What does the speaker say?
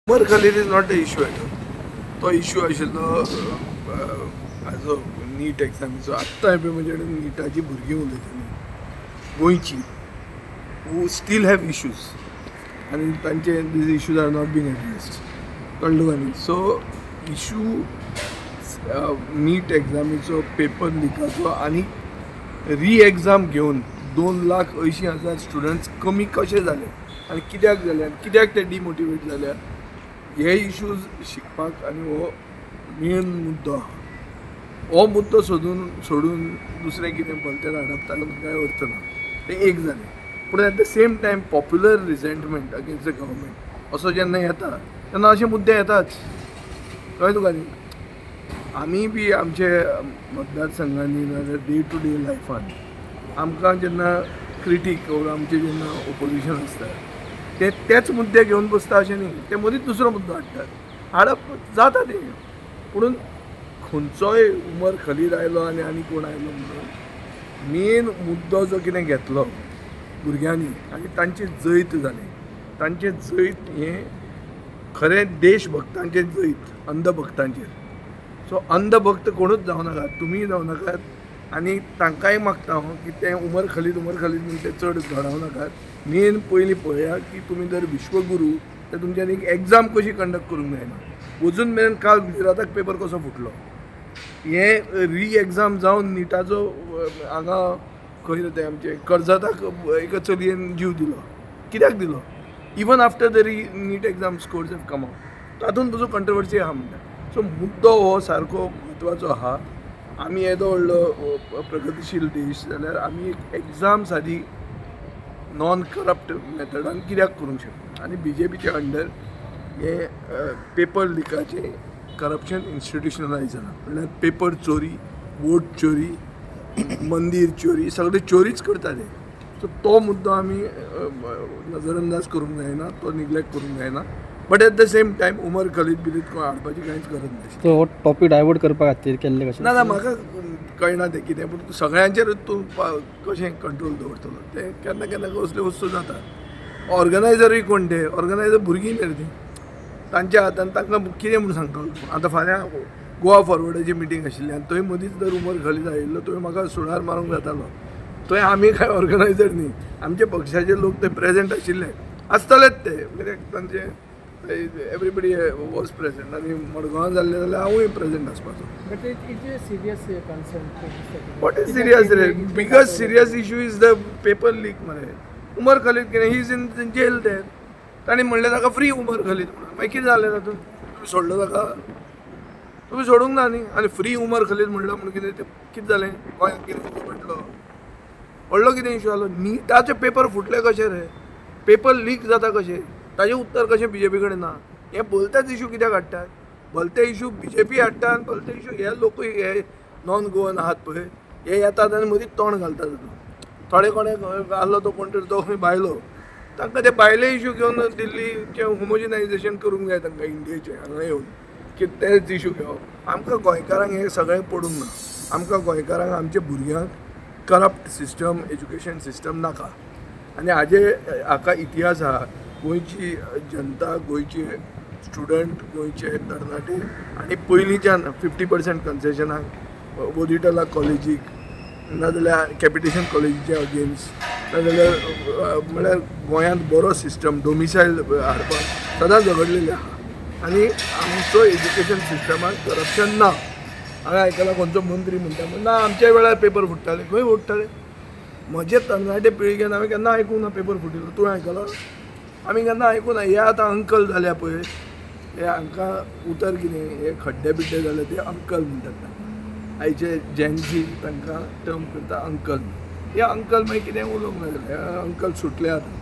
Umar Khalid is not the issue at all. तो issue आशिल्लो हाजो, नीट एग्जामीचो. आत्तां पळय, म्हजे कडेन निटाची भुरगीं उलयतालीं गोंयची, who still have issues आनी तांचे these issues are not being addressed. कळ्ळें तुका न्ही? सो इशू नीट एग्जामीचो पेपर लिकाचो आनी री एग्जाम घेवन 2,80,000 स्टुडंट्स कमी कशे जाले आनी कित्याक जाले आनी कित्याक ते डिमोटिवेट जाल्या, हे इश्यूज शिकपाक आनी हो मेन मुद्दो आहा. हो मुद्दो सोदून सोडून दुसरें कितें भलतें हाडप, ताका कांय अर्थ ना. तें एक जालें. पूण at the same time popular resentment against the government असो जेन्ना येता तेन्ना अशे मुद्दे येताच. कळ्ळें तुका न्ही? आमी बी आमचे मतदारसंघांनी नाजाल्यार डे टू डे लायफान आमकां जेन्ना क्रिटीक ओर आमचे जेन्ना ओपोजिशन आसता, ते तेच मुद्दे घेवन बसता अशें न्ही. ते मदींच दुसरो मुद्दो हाडटात. हाडप जाता तें. पुणून खंयचोय उमर खलीद आयलो आनी आनी कोण आयलो म्हणून मेन मुद्दो जो कितें घेतलो भुरग्यांनी आनी तांचें जैत जालें, तांचें जैत हें खरें देशभक्तांचें जैत अंधभक्तांचेर. सो अंधभक्त कोणूच जावं नाकात, तुमीय जावं नाकात आनी तांकांय मागता हांव की तें उमर खलीद, उमर खलीद म्हूण ते चड घडावं नाकात. मेन पयलीं पळया की तुमी जर विश्वगुरू तर तुमच्यान एक एग्जाम कशी कंडक्ट करूंक जायना? अजून मेरेन काल गुजराताक पेपर कसो फुटलो, हें री एग्जाम जावन निटाचो, हांगा खंय तें आमचें कर्जताक एका चलयेन जीव दिलो. कित्याक दिलो? Even after the re NEET exam scores have come out, तातूंत पसून कंट्रोवर्सी आहा म्हणटा. सो मुद्दो हो सारको म्हत्वाचो आहा. आमी येदो व्हडलो प्रगतीशील देश जाल्यार आमी एक एग्जाम सादी नॉन करप्ट मेथडान कित्याक करूंक शकना? आनी बीजेपीच्या अंडर हे पेपर लिकाचें करप्शन इन्स्टिट्युशनलायज जाला. म्हणल्यार पेपर चोरी, वोट चोरी, मंदीर चोरी, सगळे चोरीच करता ते. सो तो मुद्दो आमी नजरअंदाज करूंक जायना, तो निग्लेक्ट करूंक जायना. But at the same time Umar Khalid बिलीद कोण हाडपाची कांयच गरज नाशिल्ली. सो हो टॉपीक डायवर्ट करपा खातीर केल्ले कशें? ना ना, म्हाका कळना तें कितें. पूण सगळ्यांचेर तूं कशें कंट्रोल दवरतलो? तें केन्ना केन्ना असल्यो वस्तू जाता. ऑर्गनायझरूय कोण ते? ऑर्गनायझर भुरगीं न्ही रे तीं. तांच्या हातान तांकां कितें म्हूण सांगतलो तूं? आतां फाल्यां गोवा फॉरवर्डाची मिटींग आशिल्ली आनी थंय मदींच जर उमर खलीद आयिल्लो, थंय म्हाका सुळार मारूंक जातालो. थंय आमी कांय ऑर्गनायझर न्ही. आमचे पक्षाचे लोक ते प्रेझेंट आशिल्ले, आसतलेच ते, कित्याक तांचे everybody was present. आनी मडगांवां जाल्लें जाल्यार हांवूय प्रेझेंट आसपाचो. But it is a serious concern. What is serious रे? Biggest serious issue is the paper leak मरे. उमर खलीद कितें, he is in jail ते. तांणी म्हणलें ताका फ्री उमर खलीद म्हणून. मागीर कितें जालें तातूंत? तुमी सोडलो ताका? तुमी सोडूंक ना न्ही. आनी फ्री उमर खलीद म्हणलो म्हणून कितें तें कितें जालें? गोंयांत कितें पडलो व्हडलो कितें इशू जालो? निटाचे पेपर फुटले कशे रे? पेपर लीक जाता कशे? ताजें उत्तर कशें बीजेपी कडेन ना? हे भलतेच इशू कित्याक हाडटात? भलते इशू बीजेपी हाडटा आनी भलते इशू हे लोकूय, हे नॉन गोवन आहात पळय, हे येतात आनी मदींच तोंड घालतात तातूंत. थोडे कोणे आहलो तो कोण तरी, तो खंय भायलो, तांकां ते भायले इशू घेवन दिल्लीचें होमोजिनायझेशन करूंक जाय तांकां इंडियेचें हांगा येवन की तेच इशू घेवप. आमकां गोंयकारांक हें सगळें पडूंक ना. आमकां गोंयकारांक, आमच्या भुरग्यांक करप्ट सिस्टम, एज्युकेशन सिस्टम नाका. आनी हाजे हाका इतिहास आहा. गोंयची जनता, गोंयचे स्टुडंट, गोंयचे तरणाटे आनी पयलींच्यान 50% कन्सेशनाक वोदिटला कॉलेजीक नाजाल्यार कॅपिटेशन कॉलेजीच्या अगेन्स्ट, नाजाल्यार म्हळ्यार गोंयांत बरो सिस्टम डोमिसायल हाडपाक सदांच झगडलेले आहा. आनी आमचो एज्युकेशन सिस्टमाक करप्शन ना. हांवें आयकलां खंयचो मंत्री म्हणटा म्हण ना, आमच्या वेळार पेपर फुट्टाले. खंय फुट्टाले? म्हजे तरणाटे पिळगेन हांवें केन्ना आयकूंक ना पेपर फुटिल्लो. तुवें आयकलां? आमी केन्ना आयकूंक ना. हे आतां अंकल जाल्या पळय, हे हांकां उतर कितें, हे खड्डे बिड्डे जाले ते अंकल म्हणटात तांकां. आयचे जेनझी तांकां टर्म करता अंकल. हे अंकल मागीर कितें उलोवंक लागले. हे अंकल सुटले आतां.